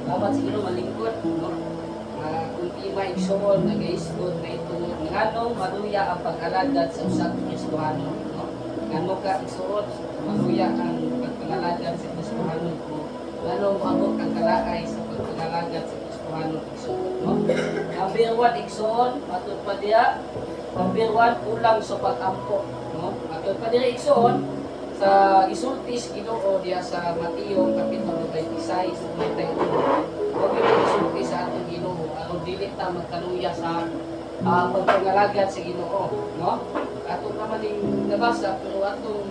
Salamat sa Ginoo, malingkod, no? Kung tema, igsuon, nagaisgot na ito nganong maluya ang pag-alagad sa usa ka Kristohano, no? Ngano ka, igsuon, maluya ang pagpangalagad sa Kristohano o ngano moabot ang kalaay sa pagpangalagad sa Kristohano, igsuon, no? Number 1, igsuon, matud pa diya, number 1, kulang sa pag-ampo, no? Matud pa diya, igsuon, sa gisulti sa Ginoo diya sa Mateo kapitulo 26 31. Huwag yung gisulti sa atong Ginoo aron dili ta magkaluya sa pagpangalagad sa Ginoo, no? Ato pa man ning nabasa, pero atong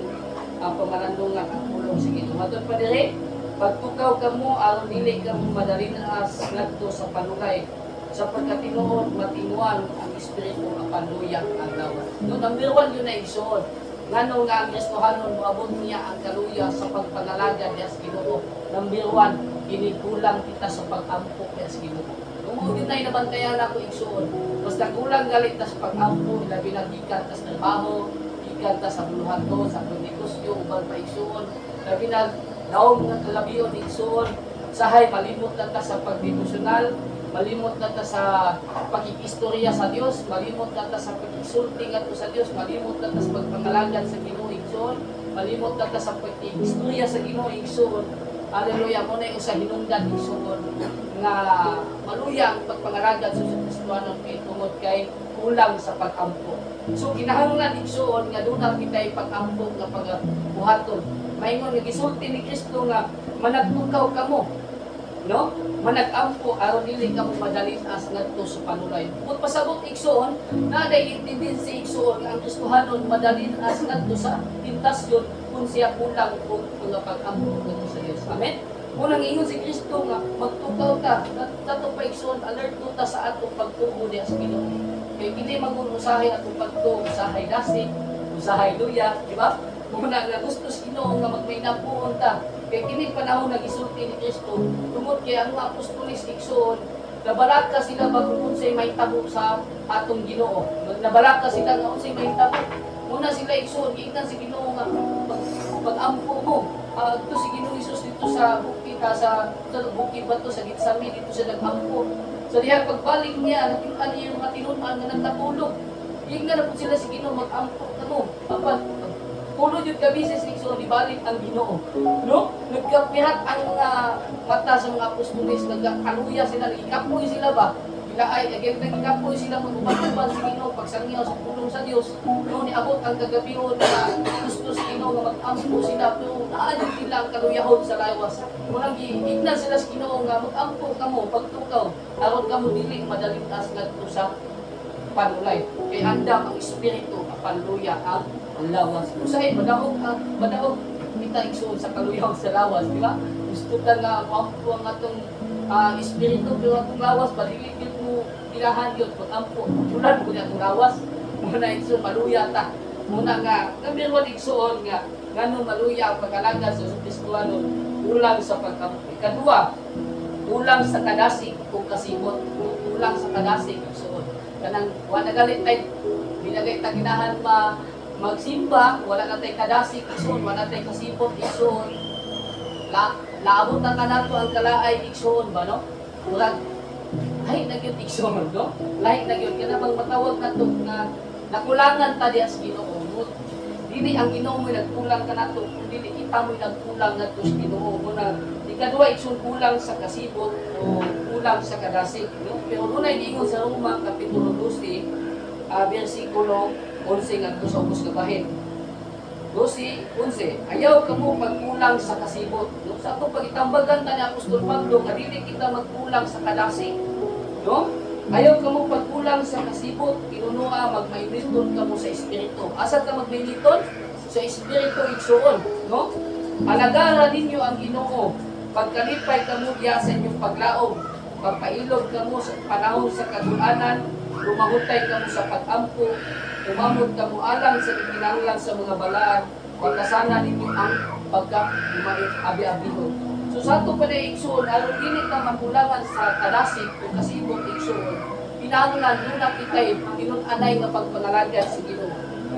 pamalandungan ang pulong sa Ginoo. Matud pa diri, "Pagtukaw kamo aron dili kamo madalinas ngadto sa panulay, sapagkat tinuod matinguan ang espiritu apan luya ang lawas." No, number 1 yun na, igsuon. Ngano nga ang Kristohanon moabot niya ang kaluya sa pagpangalagad niya sa Ginoo? Number 1, kinikulang kita sa pag-ampo niya sa Ginoo. Kung mo yun na nabantayan ako, igsuon, basta kulang galit ta sa pag-ampo, labi na gikan ta sa trabaho, gikan ta sa buluhaton, sa negosyo, uban pa, igsuon, labi na daom nga kagabion, igsuon, sahay malimot na ta sa pagdevosyonal, malimot na ta sa pagkikistorya sa Dios, malimot na ta sa pag-exulting ato sa Dios, malimot na ta sa pagpangalagad sa Ginoo, igsoon, malimot na ta sa pagkikistorya sa Ginoo, igsoon. Hallelujah, mo na yung sa hinungdan, igsoon, nga maluya ang pagpangalagad sa Kristohanon kay tungod kay kulang sa pag-ampo. So kinahanglan, igsoon, nga duna kitay pag-ampo nga pagbuhaton. Maingon nga gisulti ni Kristo nga managtukaw kamo, no? Managampo aron dili kamo madalinas ngadto sa panulay. Kung pasabot, igsoon, naa day tendency, igsuon, nga ang Kristohanon madalinas ngadto sa tentasyon kung siya kulang og mga pag-ampo ngadto sa Dios. Amen. Unang ingon si Kristo nga magtukaw ta, tato pa, igsoon, alert ta sa atong pagtuo diha sa Ginoo. Kay kini mangun usahay atong pagtuo, usahay dasig, usahay luya, di ba? Muna nga gusto sa Ginoo nga magmainapuon ta. Kay kini panahon nga gisulti ni Kristo, tungod kay ang mga apostoles, igsoon, nabalaka sila ba kung unsay mahitabo sa atong Ginoo. Nabalaka sila nga unsay mahitabo. Muna sila, igsoon, giingnan si Ginoo nga pag-ampo mo. Ito si Ginoo Hesus dito sa bukid, sa bukid ba to, sa Getsemaní, dito siya nag-ampo. Sa diha pagbalik niya, nakita niya yung mga tinun-an nga nagkatulog. Giingnan na po sila si Ginoo, "Mag-ampo kamo." Apan pulo jud ka bisis, igsoon, ibalik ang Ginoo. No? Nagkapihat ang mga mata sa mga apostoles, nagkaluya sila, nagikapoy sila ba? Ilaay, again, nagikapoy sila mag-uban-uban sa Ginoo, pagsangyaw sa pulong sa Dios. No, niabot ang kagabihon na gusto sa Ginoo nga mag-ampo sila, pero naa jud sila ang kaluyahon sa lawas. Munang giingnan sila sa Ginoo nga mag-ampo kamo, pagtukaw, aron kamo dili madaligtas ngadto sa panulay. Kay andam ang espiritu, apan luya ang lawas. Usahay madaog ang madaog kita, igsuon, sa kaluyaw sa lawas, di ba? Gusto ta nga moampo ang atong espiritu, pero atong lawas padili gyud mo ilahan gyud pag-ampo. Tulan mo atong lawas. Muna, igsuon, maluya ta. Muna nga number 1, igsuon, nga ngano maluya ang pag-alagad sa Kristohano, kulang sa pag-ampo. Ikaduha, kulang sa kadasig o kasibot. Kulang sa kadasig, igsuon. Kanang wala galit tay, di na kay taginahan ma magsimba, wala na tay kadasig, igsuon, wala tay kasibot, igsuon. La laabot na kanato ang kalaay, igsuon ba, no? Murag lahi na gyud, igsuon, no? Lahi na gyud kana bang matawag nato nga nakulangan ta diha sa Ginoo. Dili ang Ginoo mo'y nagkulang kanato, dili kita mo'y nagkulang ngadto sa Ginoo. Muna ikaduha, igsuon, kulang sa kasibot o kulang sa kadasig, no? Pero dunay giingon sa Roma kapitulo 12, bersikulo 11 ngadto sa ubos nga bahin. 12:11, "Ayaw kamo pagkulang sa kasibot." No? Sa ato pagitambagan ta ni Apostol Pablo nga dili kita magkulang sa kadasig. No? "Ayaw kamo pagkulang sa kasibot, kinunua magmainiton kamo sa espiritu." Asa ka magmainiton? Sa espiritu, igsuon, no? "Alagara ninyo ang Ginoo. Pagkalipay kamo diya sa inyong paglaom. Pagpailog kamo sa panahon sa kagulanan, lumahutay kamo sa pag-ampo, umamot kamo alang sa gikinahanglan sa mga balaan, pagkasana ninyo ang pagka abi-abihon." So sa ato pa na, igsuon, aron dili ta makulangan sa kadasig o kasibot, igsuon, kinahanglan duna kitay tinun-anay nga pagpangalagad sa Ginoo.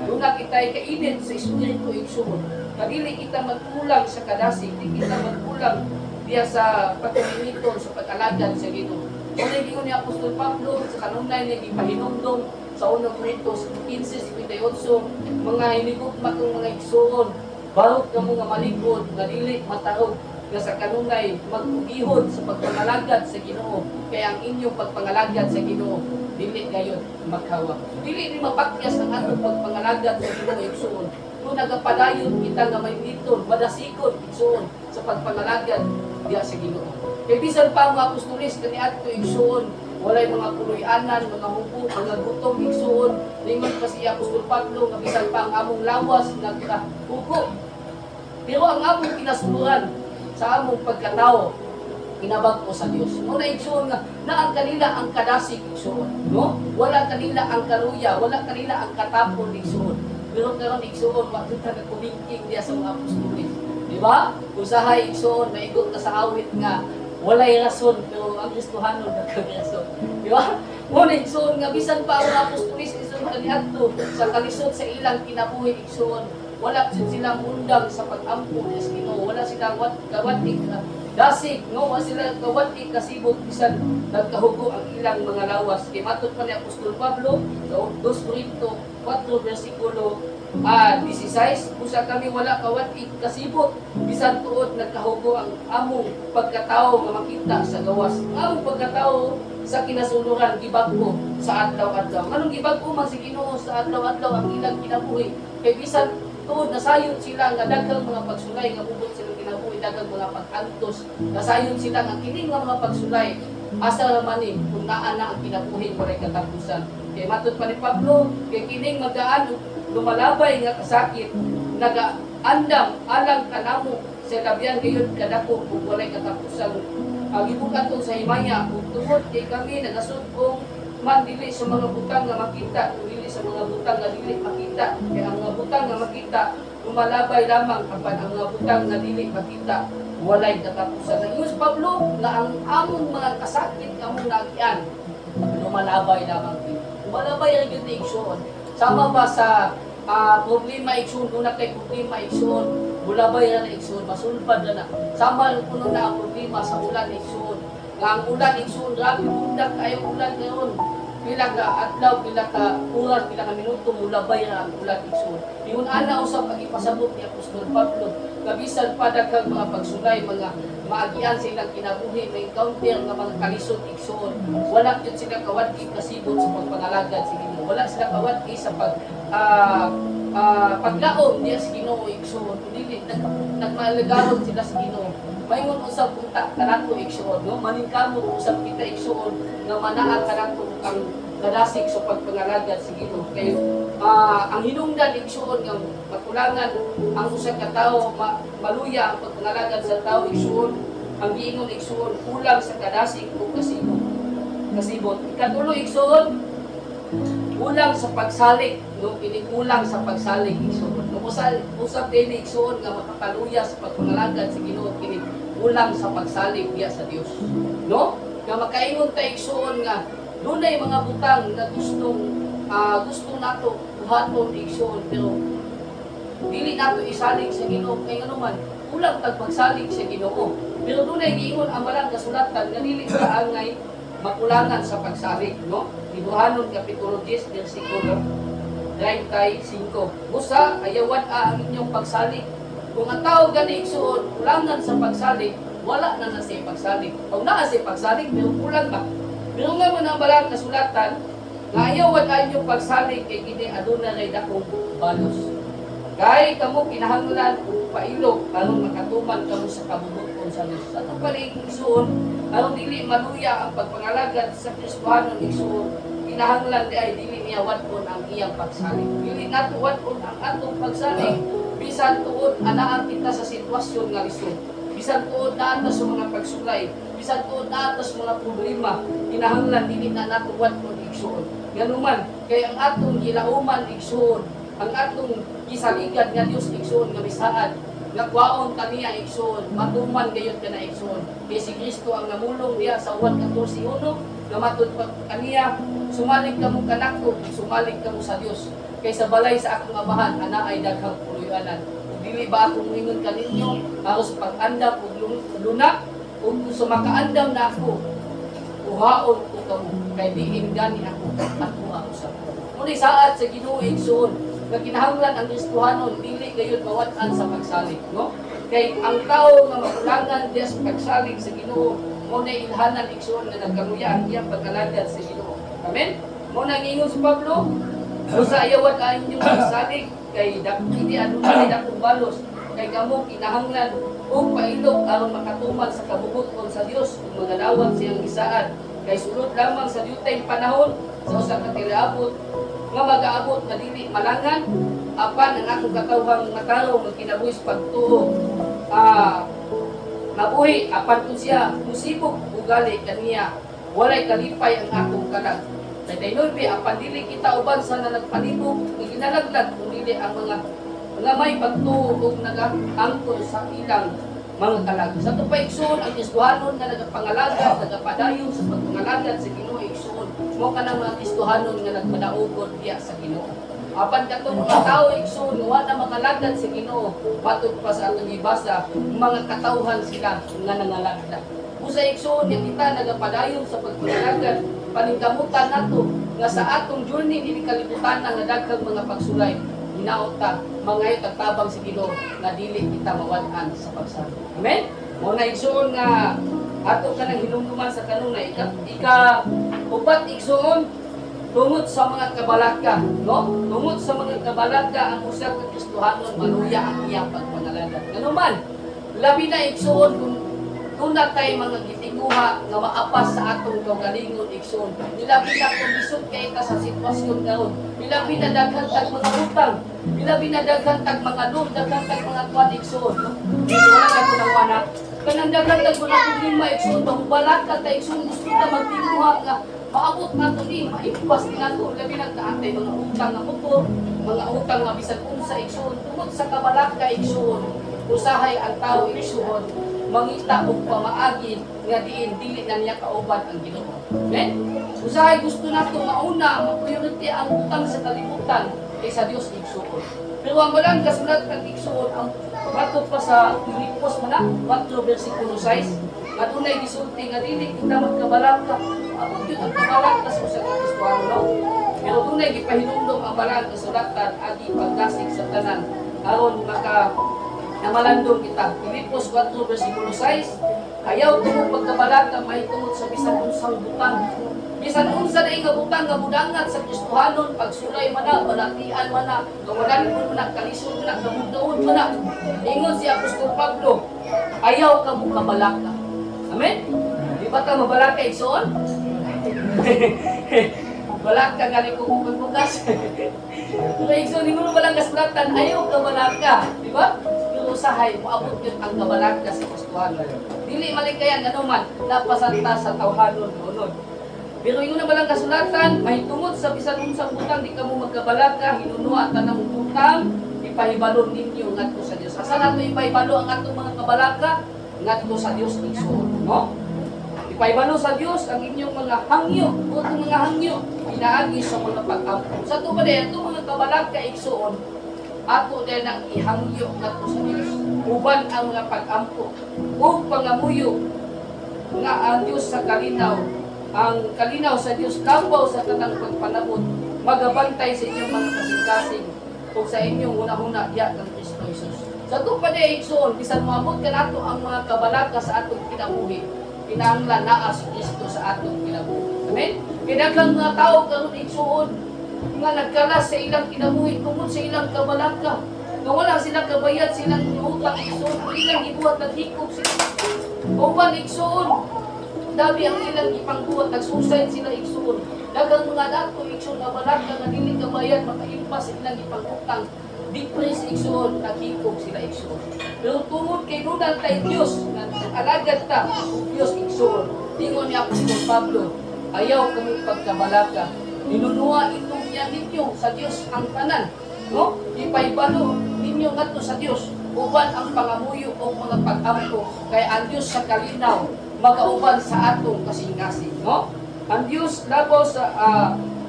Duna kitay kainit sa espiritu, igsuon. Kadili kita magkulang sa kadasig, di kita magkulang. diya sa pagkaminiton sa pag-alagad sa Ginoo. Kung giingon ni Apostol Pablo sa kanunay niya gipahinumdom sa 1 Corinto 15:58, "Mga hinigugma kong mga igsoon, barot kamo nga malikod, nga dili matarog, nga sa kanunay magpugihon sa pagpangalagad sa Ginoo, kay ang inyong pagpangalagad sa Ginoo dili gayon maghawa." Dili ni mapakyas ang atong pagpangalagad sa Ginoo, igsoon, kung nagapadayon kita nga may miton, madasikon, igsoon, sa pagpangalagad diya sa Ginoo. Kay bisan pa ang mga apostolis kaniadto, igsoon, walay mga puloy-anan, mga hubo, mga gutom, igsoon. Ningon pa si Apostol Pablo nga bisan pa ang among lawas nagkahugo, pero ang among kinasuluran sa among pagkatao inabag-o sa Dios. Mo na, igsoon, nga naa kanila ang kadasig, igsoon, no? Wala kanila ang kaluya, wala kanila ang katapon, igsoon. Pero karon, igsoon, wa ta nagkumingking diya sa mga apostolis. Di ba? Usahay, igsoon, maigot ta sa awit nga walay rason pero ang Kristohanon nagkarason. Di ba? Mo na, igsoon, nga bisan pa ang mga apostolis, igsoon, kaniadto sa kalisod sa ilang kinabuhi, igsoon, wala jud sila mundang sa pag-ampo sa Ginoo, wala sila wat kawat dasig, no? Wala sila kawat kasibot bisan nagkahugo ang ilang mga lawas. Kay matud pa ni Apostol Pablo sa 2 Corinto 4 versikulo 16, "Usa kami wala kawat kasibot bisan tuod nagkahugo ang among pagkatao nga makita sa gawas. Ang among pagkatao sa kinasuluran gibag-o sa adlaw-adlaw." Nganong gibag-o man si Ginoo sa adlaw-adlaw ang ilang kinabuhi? Kay bisan tuod nasayod sila nga daghang mga pagsulay nga mubot silang kinabuhi, daghang mga pag-antos, nasayod sila nga kining nga mga pagsulay, asa ra man ni kung naa na ang kinabuhi walay katapusan? Kay matud pa ni Pablo, kay kining magaan ug lumalabay nga kasakit nagaandam alang kanamo sa labyan gayud kadako ug walay katapusan ang gibukaton sa himaya, ug tungod kay kami nagasud-ong man dili sa mga butang nga makita ug dili sa mga butang nga dili makita, kay ang mga butang nga makita lumalabay lamang, apan ang mga butang nga dili makita walay katapusan. Ang ingon si Pablo nga ang among mga kasakit nga among naagian lumalabay lamang din. Lumalabay ra gyud ni, igsoon. Sama ba sa problema, igsoon, duna kay problema, igsoon, mulabay ra na, igsoon, masulbad ra na. Sama ra kuno na ang problema sa ulan, igsoon. Nga ang ulan, igsoon, grabe bundak kayo ulan karon. Pila ka adlaw, pila ka oras, pila ka minuto, mulabay ra ang ulan, igsoon. Ingon ana usab ang ipasabot ni Apostol Pablo, nga bisan pa daghang mga pagsulay, mga maagian sa ilang kinabuhi, may encounter nga mga kalisod, igsoon, wala jud sila kawad-i kasibot sa pagpangalagad sa Ginoo. Wala sila kawad-i sa paglaom niya sa Ginoo, igsoon. Dili nagmalagaron sila sa Ginoo. Maingon usab unta kanato, igsoon, no? Maningkamot usab kita, igsoon, nga manaa kanato ang kadasig sa pagpangalagad sa Ginoo. Kay ang hinungdan, igsoon, nga makulangan ang usa ka tawo, maluya ang pagpangalagad sa tawo, igsoon, ang giingon, igsoon, kulang sa kadasig o kasibot. Ikatulo, igsoon, kulang sa pagsalig, no? Kini kulang sa pagsalig, igsoon, no? Usab usab din, igsoon, nga makapaluya sa pagpangalagad sa Ginoo kini kulang sa pagsalig diya sa Dios, no? Nga makaingon ta, igsoon, nga dunay mga butang nga gusto nato buhaton, igsoon, pero dili nato isalig sa Ginoo kay ngano man kulang tag pagsalig sa Ginoo. Pero dunay giingon ang balang kasulatan nga dili sa angay makulangan sa pagsalig, no? Hebreohanon kapitulo 10 bersikulo 35, "Busa ayawan a ang inyong pagsalig." Kung ang tao gani, igsoon, kulangan sa pagsalig, wala na na siya pagsalig. O naa siya pagsalig pero kulang ba. Pero nga man ang balang kasulatan nga ayawan ang inyong pagsalig kay kini aduna ray dakong balos. Kay kamo kinahanglan og pailog aron makatuman kamo sa kabubut-on sa Dios. Sa ato pala, igsoon, aron dili maluya ang pagpangalagad sa Kristohanon, igsoon, kinahanglan di ay dili niya wad-on ang iyang pagsalig. Dili nato wad-on ang atong pagsalig bisan tuod anaa kita sa sitwasyon nga lisod. Bisan tuod naa ta sa mga pagsulay, bisan tuod naa ta sa mga problema, kinahanglan dili na nato wad-on, igsoon. Nganuman, kay ang atong gilauman, igsoon, ang atong gisaligan nga Dios, igsoon, nga bisaad nga kwaon kaniya, igsoon, matuman gayud kana, igsoon. Kay si Kristo ang namulong diya sa Juan 14:1 nga matud pa kaniya, "Sumalig kamo kanako, sumalig kamo sa Dios. Kay sa balay sa akong Amahan ana ay daghang puloy-anan. Ug dili ba ako moingon kaninyo aron sa pag-andam og luna?" Ug sa makaandam na ako, kuhaon ko kamo, kay diin gani ako at usab. Muna saad sa Ginoo, igsoon, nga kinahanglan ang Kristohanon dili gayud mawad-an sa pagsalig, no? Kay ang tao nga makulangan diya sa pagsalig sa Ginoo, mo na ilhanan, igsoon, nga nagkaluya ang iyang pag-alagad sa Ginoo. Amen? Mo na ingon si Pablo, "Usa ayawan ang inyong pagsalig kay hindi adunay dakong balos kay kamo kinahanglan og pailok aron makatuman sa kabubuton sa Dios ug magadawat siyang gisaad, kay sulod lamang sa diutay panahon sa usa ka tiliabot nga magaabot nga dili malangan, apan ang akong katawhang matarong nga kinabuhi sa pagtuo mabuhi, apan kung siya musibog ugali kaniya, walay kalipay ang akong kalag." 39, apan dili kita uban sa nagpalibog nga ginalaglag, kung dili ang mga nga may pagtuo ug nagaangkon sa ilang mga kalag. Sa ato pa, igsoon, ang Kristohanon nga nagapangalagad, nagapadayon sa pagpangalagad sa Ginoo, igsoon, mo kanang mga Kristohanon nga nagpadaugon diya sa Ginoo. Apan katong mga tao, igsoon, nga wala makalagad sa Ginoo, matod pa sa atong gibasa, mga katawhan sila nga nangalaglag. Usa, igsoon, nga kita nagapadayon sa pagpangalagad, paningkamutan nato nga sa atong journey dinhi kalibutan nga daghang mga pagsulay, hinaot ta mangayo tagtabang sa Ginoo nga dili kita mawad-an sa pagsalig. Amen. Mao na, igsoon, nga ato kanang hinumduman sa kanunay. Ika upat, igsoon, tungod sa mga kabalaka, no? Tungod sa mga kabalaka, ang usa ka Kristohanon maluya ang iyang pagpangalagad. Ngano man, labi na, igsoon, kung duna tay mga gitiguha nga maapas sa atong kaugalingon, igsoon. Nilabi na kung lisod kay ta sa sitwasyon karon. Nilabi na daghan tag mga utang. Nilabi na daghan tag mga loan, daghan tag mga kwan, igsoon, no? Wala na ko nang wana. Kanang daghan tag mga problema, igsoon, mahubalaka ta, igsoon, gusto ta magtinguha nga maabot nato ni, maimpas ni nato, labi na kaantay mga utang nga motor, mga utang nga bisan unsa, igsoon, tungod sa kabalaka, igsoon, usahay ang tao, igsoon, mangita og pamaagi nga diin dili na niya kauban ang Ginoo. Amen? Usahay gusto nato mauna, ma-priority ang utang sa kalibutan kaysa Dios, igsuon. Pero ang balang kasulatan, igsuon, ang matod pa sa Filipos man na, 4 versikulo 6, nga dunay gisulti nga dili kita magkabalaka. Abot yun ang kabalaka sa usa ka Kristohano, no? Pero dunay gipahinumdom ang balang kasulatan agi pagdasig sa tanan aron maka namalandong kita. Filipos 4 versikulo 6, "Ayaw kamo pagkabalaka mahitungod sa bisan unsang butang." Bisan unsa na nga butang nga mudangat sa Kristohanon, pagsulay man na, balatian man na, kawalan man na, kalisod man na, kabugnaon man na. Ingon si Apostol Pablo, "Ayaw kamo kabalaka." Amen? Di ba ta mabalaka, igsoon? Balaka gani ko kung bukas. Pero igsoon, ingon mo lang kasulatan, ayaw kabalaka. Di ba? Pero usahay, moabot yun ang kabalaka sa Kristohanon. Dili malikayan, ano man, napasanta sa tawhanon unod. Pero ingon na balang kasulatan, mahitungod sa bisan unsang butang, di kamo magkabalaka, hinunua ang tanang butang, ipahibalon ninyo ngadto sa Dios. Asa nato ipahibalo ang atong mga kabalaka? Ngadto sa Dios, igsoon, no? Ipahibalo sa Dios ang inyong mga hangyo, o itong mga hangyo, pinaagi sa mga pag-ampo. Sa ato pa din, itong mga kabalaka, igsoon, ato din ang ihangyo ngadto sa Dios. Uban ang mga pag-ampo ug pangamuyo nga ang Dios sa kalinaw, ang kalinaw sa Dios labaw sa tanang pagpanabot, magabantay sa inyong mga kasing-kasing ug sa inyong hunahuna diya kang Kristo Jesus. Sa ato pa di, igsoon, bisan moabot kanato ang mga kabalaka sa atong kinabuhi, kinahanglan naa si Kristo sa atong kinabuhi. Amen? Kay daghang mga tao karon, igsoon, nga nagkalas sa ilang kinabuhi tungod sa ilang kabalaka. Nga wala silang kabayad silang utang, igsoon, ang ilang gibuhat, naghikog sila. Uban, igsoon, dami ang ilang ipangbuhat, nag-suicide sila, igsoon. Daghang mga dato, igsoon, nga balaka nga dili kabayad, makaimpas sa ilang ipangutang. Depressed, igsoon, naghikog sila, igsoon. Pero tungod kay duna tay Dios, nga alagad ta og Dios, igsoon. Ingon ni Apostol Pablo, "Ayaw kami pagkabalaka. Hinunua itong niya ninyo sa Dios ang tanan." No? Ipaibalo ninyo ngadto sa Dios uban ang pangamuyo o mga pag-ampo kay ang Dios sa kalinaw magauban sa atong kasing-kasing, no? Ang Dios labaw sa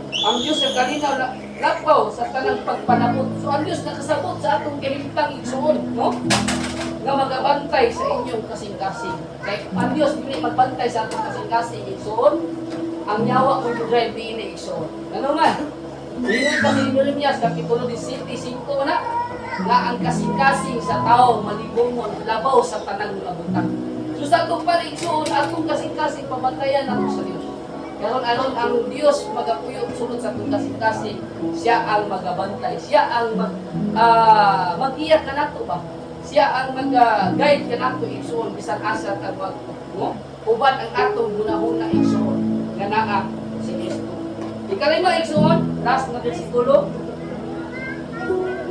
ang Dios sa kalinaw Labaw sa tanang pagpanabot. So ang Dios nakasabot sa atong kahimtang, igsuon, no? Nga magabantay sa inyong kasing-kasing. Kay ang Dios dili magbantay sa atong kasing-kasing, igsuon, ang yawa mo drive diini, igsuon. Ano man? Ingon pa si Jeremias kapitulo 17:5 na nga ang kasing-kasing sa tao malibongon labaw sa tanang mga butang. So sa atong igsuon, atong kasing-kasing pabantayan nato sa Dios. Karon aron ang Dios magapuyo sulod sa atong kasing-kasing, siya ang magabantay, siya ang mag-iya kanato ba? Siya ang mag-guide kanato, igsuon, bisan asa ta mag, no? Uban ang atong hunahuna, igsuon, nga naa si Kristo. Ikalima, igsuon, last na bersikulo.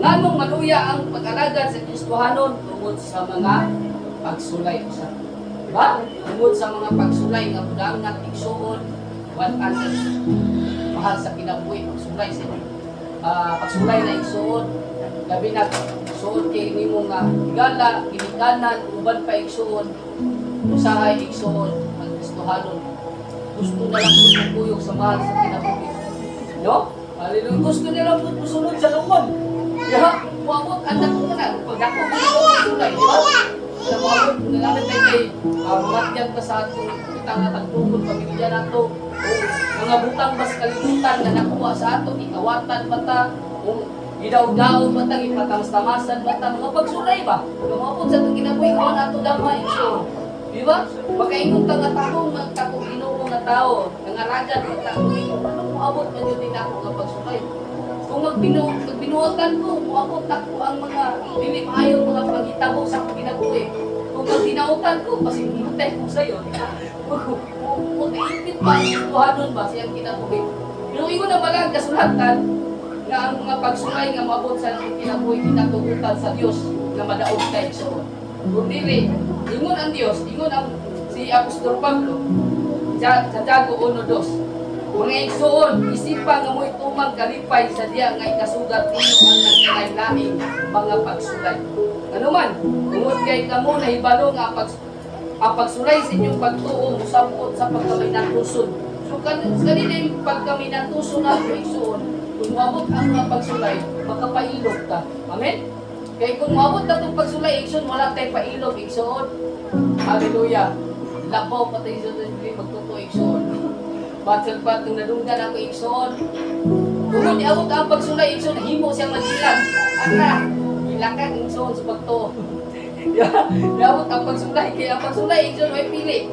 Nganong maluya ang pag-alagad sa Kristohanon? Tungod sa mga pagsulay usa. Diba? Tungod sa mga pagsulay nga mudangat, igsuon, wan sa mahal sa kinabuhi, pagsulay sa pagsulay na, igsuon, labi na suod kay nimo nga higala, ginikanan, uban pa, igsuon, usahay, igsuon, ang Kristohanon gusto na lang kuyog sa mahal sa kinabuhi. No? Hallelujah. Gusto nila musunod sa lungkod. Ya, muabot ang dako na pag ako pagsulay, di ba? Sa muabot nagamit tayo kay mamatyan ka sa atong kita nga tagtugod pamilya nato o mga butang bas kalibutan nga nakuha sa ato, ikawatan ba ta o gidaw-daw ba ta, ipatamas-tamasan ba ta, mga pagsulay ba? Nga muabot sa atong kinabuhi mo nato dama, igsoon. Di ba? Makaingon ka nga tao, magtako Ginoo nga tao, nangaragad ka tao Ginoo, ano moabot man yun din ako nga pagsulay? Kung magbinuhatan ko, moabot ako ang mga dili maayong mga panghitabo sa akong kinabuhi. Kung magdinautan ko, kasi matay ko sa'yo, di ba? Makaipit pa ang Kristohanon ba siyang kinabuhi? Pero ingon na pala ang kasulatan nga ang mga pagsulay nga moabot sa atong kinabuhi kinatugutan sa Dios nga madaog kay igsoon. Kung dili, ingon ang Dios, ingon ang si Apostol Pablo sa Santiago 1:2. Mga igsoon, isipa nga mo'y tumang kalipay sa diya nga ikasugat ninyo ang nagkalain mga pagsulay. Ano man, tungod kay kamo nahibalo nga ang pagsulay sa inyong pagtuo mosampot sa pagkaminatuson. So kanina yung pagkaminatuson nato, igsoon, kung moabot ang mga pagsulay, makapailog ta. Amen? Kay kung moabot na itong pagsulay, igsoon, wala tay pailog, igsoon. Hallelujah. Labaw pa tayo sa dili magtotoo, igsoon. Batsal pa itong nadunggan ako, igsoon. Kung niabot ang pagsulay, igsoon, himo siyang magilan. Ana, gilakan, igsoon, sa pagtuo. Niabot ang pagsulay, kaya ang pagsulay, igsoon, may pili.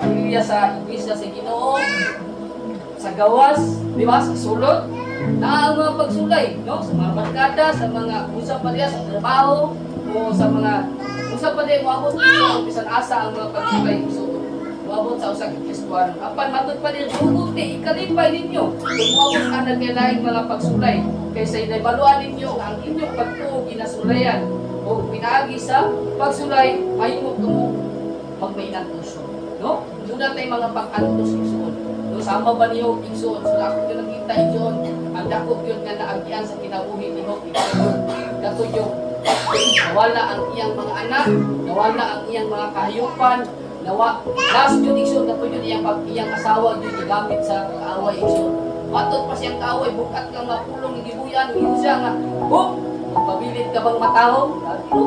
Pamilya sa iglesia sa Ginoo, sa gawas, di ba? Sa sulod, na ang mga pagsulay, no? Sa mga barkada, sa mga unsa pa diya, sa trabaho, o sa mga unsa pa diya moabot sa bisan asa ang mga pagsulay, igsoon. Moabot sa usa ka Kristohanon. Apan matud pa din huguti, ikalipay ninyo kung moabot ang nagkailaing mga pagsulay kaysa inabaluan ninyo ang inyong pagtuo ginasulayan o pinaagi sa pagsulay mahimo kamo magmainantuso. No? Doon na tayo mga pag-antos, igsoon. No, sama ba niyo, igsoon? So ako yun nakita, igsoon, ang dako yun nga naagian sa kinabuhi ni Job, igsoon. Kato yung nawala ang iyang mga anak, nawala ang iyang mga kahayupan, nawa last yun, igsoon, kato yun iyang iyang asawa yun gigamit sa kaaway, igsoon. Matud pa siyang kaaway, bukat kang mapulong gibuyan, yun siya nga, "Hop, magpabilin ka bang matahong?" No?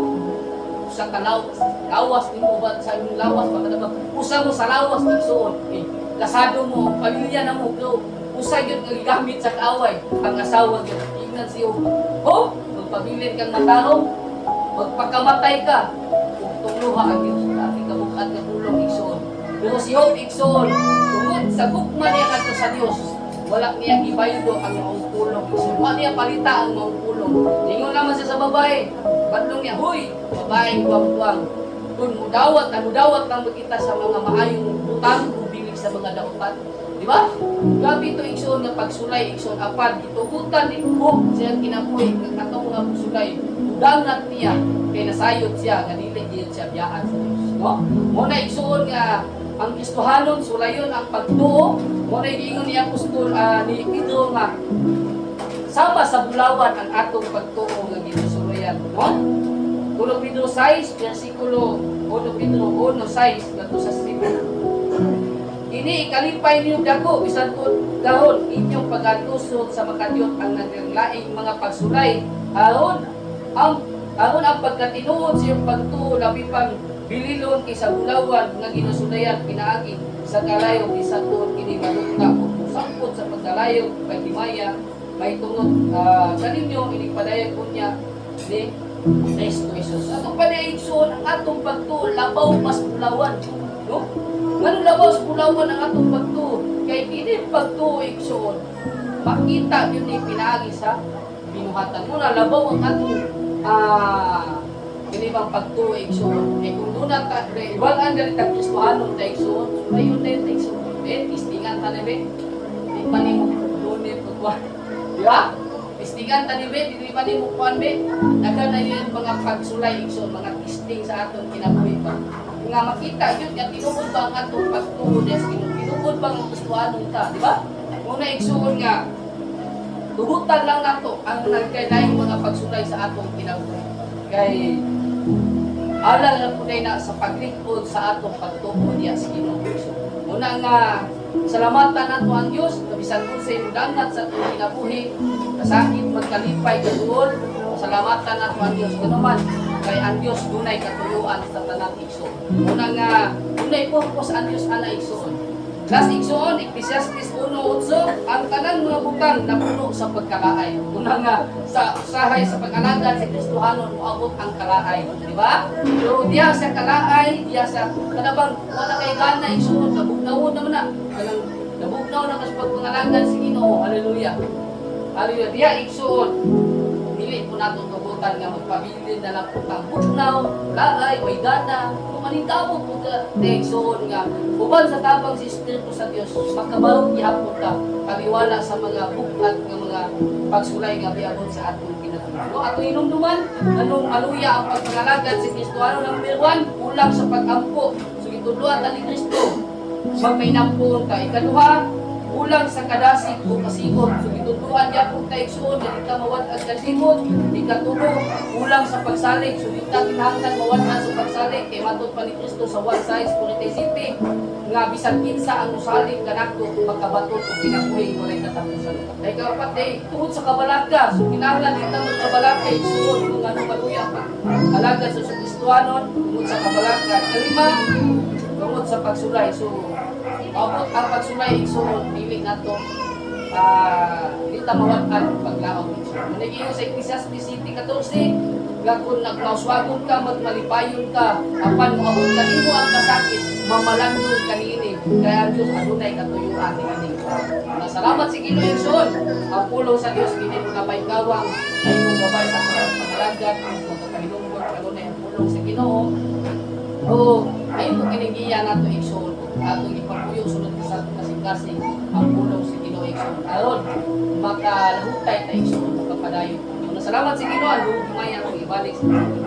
Usa ka lawas nimo ba sa imong lawas ba kada usa mo sa lawas, igsoon, eh, kasado mo pamilya na mo, pero usa gyud nga gigamit sa kaaway ang asawa gyud. Ingnan siyo, "Ho, magpabilin kang matahong, magpakamatay ka ug tungluha ang Dios." Grabe ka bukat nga pulong, igsoon. Pero si Job, igsoon, tungod sa gugma niya ngadto sa Dios, wala niya gibaylo ang maong pulong, igsoon. Wala niya palita ang maong pulong. Ingon naman siya sa babae, badlong niya, "Huy, babaeng buwang-buwang, kung mudawat, ano dawat lang magkita sa mga maayong butang, bilig sa mga dautan." Di ba? Grabe ito, igsoon, nga pagsulay, igsoon, apan gitugutan ni Job siyang kinabuhi nga katong nga pagsulay. Udangat niya kay nasayod siya nga dili gyud siya biyaan sa Dios, no? Mo na, igsoon, nga ang Kristohanon sulayon ang pagtuo. Mo na giingon ni Apostol ni Pedro nga sama sa bulawan ang atong pagtuo nga ginasulayan, no? 1 Pedro 6, versikulo 1 Pedro 1:6 ngadto sa 7. Kini ikalipay ninyo dako bisan kun karon inyong pagatuson sa makadiyot ang naglaing mga pagsulay, aron ang pagkatinuod sa iyong pagtuo labi pang bililon kaysa bulawan nga ginasulayan pinaagi sa kalayo, bisan tuod kini madukta o sangpot sa pagkalayo paghimaya may tungod kaninyo inigpadayag unya ni Kristo Jesus. Ato pa niya, igsoon, ang atong pagtuo labaw pas bulawan. No? Ngano labaw sa bulawan ang atong pagtuo? Kay kini pagtuo, igsoon, makita yun ni pinaagi sa binuhatan. Muna labaw ang atong kini bang pagtuo, igsoon. Kay kung doon ta iwalan dali ta Kristohanon ta, igsoon, sulayon na yun ta, igsoon. Eh, tistingan ta ni be. Di pa nimo lunit o kuwan. Di ba? Tistingan ta ni be, di pa nimo kuwan be. Daghan na yun mga pagsulay, igsoon, mga testing sa atong kinabuhi pa. Nga makita yun nga tinuod ba ang atong pagtuo des, tinuod ba ang Kristohanon ta, di ba? Muna, igsoon, nga tugutan lang nato ang nagkailaing mga pagsulay sa atong kinabuhi. Kay alang lang po na sa paglingkod sa atong pagtuo diya sa Ginoo. Muna nga salamatan nato ang Dios nga bisan unsay mudangat sa atong kinabuhi, kasakit, magkalipay, kaduol, salamatan nato ang Dios ganuman kay ang Dios dunay katuyuan sa tanang, igsoon. Muna nga dunay purpose ang Dios ana, igsoon. Last, igsoon, Ecclesiastes 1:8, ang tanang mga butang napuno sa pagkalaay. Una nga, sa usahay sa pag-alagad sa Kristohanon, moabot ang kalaay. Di ba? Pero diya sa kalaay, diya sa kanabang wala kay gana, igsoon, nabugnaw naman na. Kanang nabugnaw na kas pagpangalagad sa Ginoo. Hallelujah. Hallelujah. Diya, igsoon, dili po nato tugutan nga magpabilin na lang po kang bugnaw, laay, way gana, kung maningkamot po ka, igsoon, nga uban sa tabang si Espiritu sa Dios, makabarog gihapon ka, paliwala sa mga buklat nga mga pagsulay nga biabot sa atong kinabuhi. No, ato hinumduman, anong maluya ang pagpangalagad sa Kristo. Ano number 1? Kulang sa pag-ampo. So gitudloan ta ni Kristo, magmainampo ka. Ikaduha, kulang sa kadasig o kasingot. So gitudloan gyapon ta, igsoon, nga di ka mawad-ag kalimot. Ikatulo, kulang sa pagsalig. So di ta kinahanglan mawad-an sa pagsalig kay matod pa ni Kristo sa 1:47 nga bisan kinsa ang musalig kanako makabaton og kinabuhi walay katapusan. Kay kaupat ay tungod sa kabalaka. So kinahanglan di ta magkabalaka, igsoon, kung ano maluya pa alagad sa Kristohanon tungod sa kabalaka. Kalima, tungod sa pagsulay. So maabot ang pagsulay, igsoon, dili nato di ta mawad-an paglaom, igsoon. Nag-iyon sa Ecclesiastes 7:14 nga kung nagmauswagon ka, magmalipayon ka, apan moabot kanimo ang kasakit, mamalandong kanini, kaya ang Diyos adunay katuyuan niini. Salamat si Ginoo, igsoon. Ang pulong sa Dios kini mga paikawang ay gabay sa pangalagad, mga kahinunggon, kanunay ang pulong sa Ginoo. O ay mo kiningiya nato, igsoon, atong ipapuyo sulod sa atong kasing-kasing ang pulong sa Ginoo, igsoon, aron makalahutay ta, igsoon, makapadayon. Salamat sa Ginoo. Ang himaya akong ibalik sa Ginoo.